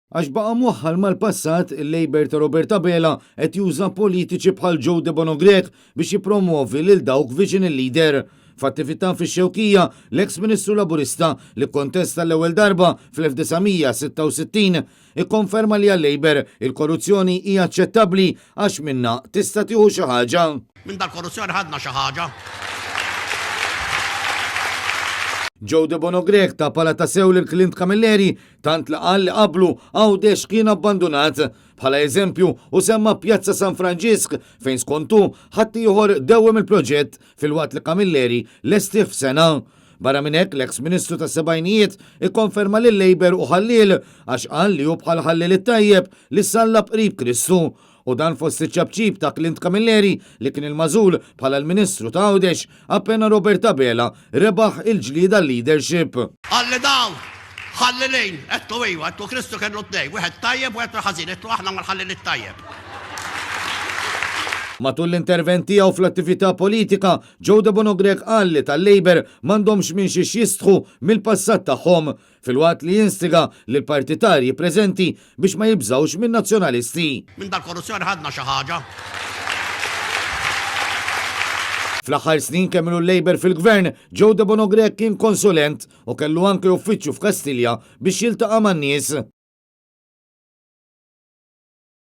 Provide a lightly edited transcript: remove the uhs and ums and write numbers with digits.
Għax baqa' mwaħħal mal-passat, il-Labour ta' Robert Abela qed juża politiċi bħal Joe Debono Grech biex jippromwovi lil dawk viċin il-leader. F'attività fix-Xewkija, l-eks Ministru Laburista, li kkontesta l-ewwel darba fl-1966, ikkonferma li għal-Labour il-korruzzjoni hi aċċettabbli għax minnha tista' tieħu xi ħaġa. Minn dal-korruzzjoni ħadna xi ħaġa. Joe Debono Grech ta pala ta' sew lil Clint Camilleri Tant li qal li qablu Għawdex kien abbandunat. Bħala eżempju hu semma Pjazza San Franġisk fejn skont hu ħaddieħor dewwem il-proġett filwaqt li Camilleri lestih f'sena. Barra minn hekk l-eks Ministru tas-sebgħinijiet ikkonferma li l-Labour hu ħalliel għax qal li hu bħal ħalliel it-tajjeb li sallab qrib Kristu. U dan fost iċ-ċapċip ta' Clint Camilleri li kien il-magħżul bħala l-Ministru ta' Għawdex appena Robert Abela rebaħ il-ġlieda għal-leadership. Qalli dawn ħallilin, għedtlu iva, għedtlu Kristu kellu tnejn, wieħed tajjeb u wieħed ħażin, għedtlu aħna mal-ħallil it-tajjeb. Matul l-intervent tiegħu fl-attività politika, Joe Debono Grech qal li tal-Labour m'għandhomx minn xiex jistħu mill-passat tagħhom. filwaqt li instiga lill-partitarji preżenti biex ma jibżgħux min-Nazzjonalisti. Minn dal-korruzzjoni ħadna xi ħaġa. Fl-aħħar snin kemm ilu l-Labour fil-Gvern, Joe Debono Grech kien konsulent u kellu anke uffiċċju f'Kastilja biex jiltaqa' man-nies.